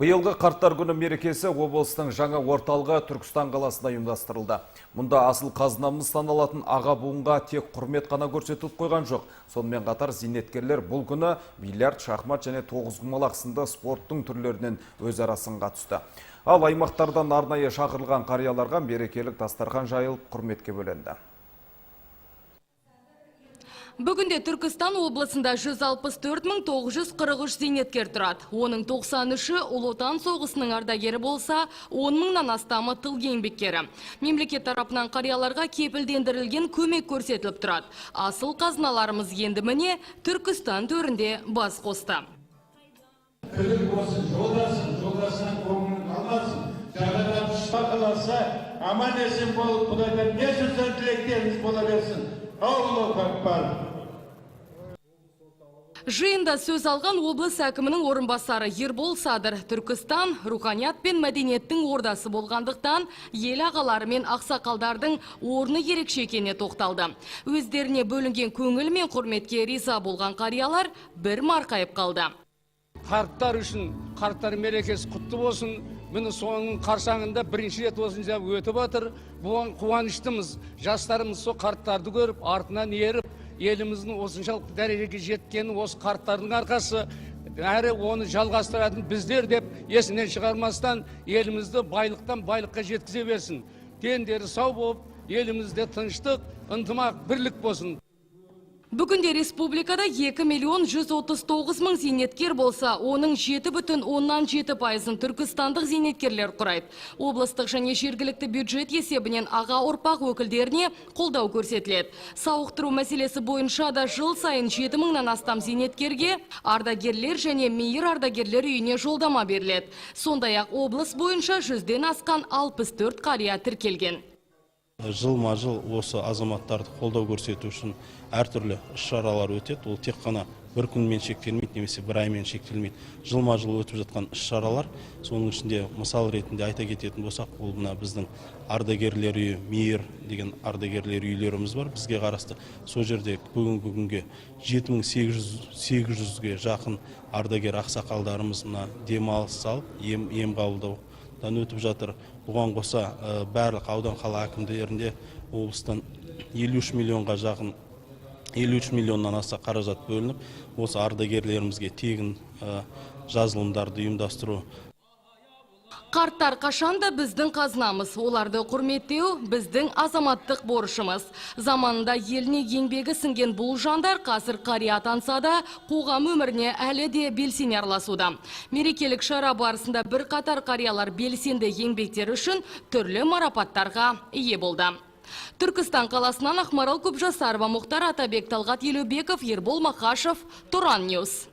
Биылғы Қарттар күні мерекесі облыстың жаңа орталығы Түркістан қаласында ұйымдастырылды. Мұнда асыл қазынамыз саналатын аға буынға тек құрмет қана көрсетіліп қойған жоқ. Сонымен қатар зейнеткерлер бұл күні бильярд, шахмат және тоғызқұмалақ сынды спорттың түрлерінен өзара сынға түсті. Ал аймақтардан арнайы шақырылған қарияларға мерекелік дастархан жайылып, құрметке бөленді. Бүгінде Түркістан облысында 164 943 зейнеткер тұрады. Оның 93-і Ұлы Отан соғысының ардагері болса, 10 мыңнан астамы тыл еңбеккері. Мемлекет тарапынан қарияларға кепілдендірілген көмек көрсетіліп тұрады. Асыл қазыналарымыз енді, міне, Түркістан төрінде бас қосты. Тірлік болсын, жолдасын, жолдасынан көңілін қалмасын. Жағадан шипа қаласа, аман есен болып, Құдайдан не сұраса, тілектеріңіз бола берсін. Аллаху акбар. Жиында сөз алған облыс әкімінің орынбасары Ербол Садыр Түркістан руханият пен мәдениеттің ордасы болғандықтан, ел ағалары мен ақсақалдардың орны ерекше екеніне тоқталды. Өздеріне бөлінген көңіл мен құрметке риза болған қариялар бір марқайып қалды. Қарттар үшін қарттар мерекесі құтты болсын! Міне, соның қарсаңында бірінші рет осынша өтіп жатыр. Бұған қуаныштымыз. Жастарымыз сол қарттарды көріп, артынан еріп, еліміздің осыншалықты дәрежеге жеткені осы қарттардың арқасы, әрі оны жалғастыратын біздер деп есінен шығармастан, елімізді байлықтан байлыққа жеткізе берсін. Дендері сау болып, елімізде тыныштық, ынтымақ, бірлік болсын. Бүгінде республикада 2 миллион 139 мың зейнеткер болса, оның 7,7%-ын түркістандық зейнеткерлер құрайды. Облыстық және жергілікті бюджет есебінен аға ұрпақ өкілдеріне қолдау көрсетіледі. Сауықтыру мәселесі бойынша да жыл сайын 7 мыңнан астам зейнеткерге ардагерлер және мейір ардагерлер үйіне жолдама беріледі. Сондай-ақ облыс бойынша 100-ден асқан 64 қария тіркелген. Жылма жыл осы азаматтарды қолдау көрсету үшін әртүрлі іс шаралар өтеді. Ол тек қана бір күнмен шектелмейді немесе бір аймен шектелмейді, жылма жыл өтіп жатқан іс шаралар. Соның ішінде мысал ретінде айта кететін болсақ, ол мына біздің ардагерлер үйі, Мейір деген ардагерлер үйлеріміз бар бізге қарасты. Сол жерде бүгінгі күнге 7800-ге жақын ардагер ақсақалдарымыз мына демалыс алып, ем қабылдаудан өтіп жатыр. Бұған қоса, барлық аудан, қала әкімдерінде облыстан 53 миллионға жақын, 53 миллионнан аса қаражат бөлініп, осы ардагерлерімізге тегін жазылымдарды ұйымдастыру. Қарттар қашанда біздің қазынамыз. Оларды құрметтеу біздің азаматтық борышымыз. Заманында еліне еңбегі сіңген бұл жандар қазір қария атанса да, қоғам өміріне әлі де белсене араласуда. Мерекелік шара барысында бірқатар қариялар белсенді еңбектері үшін түрлі марапаттарға ие болды. Түркістан қаласынан Ақмарал Көпжасарова, Мұхтар Атабек, Талғат Елеубеков, Ербол Мақашев, Тұран Ньюс.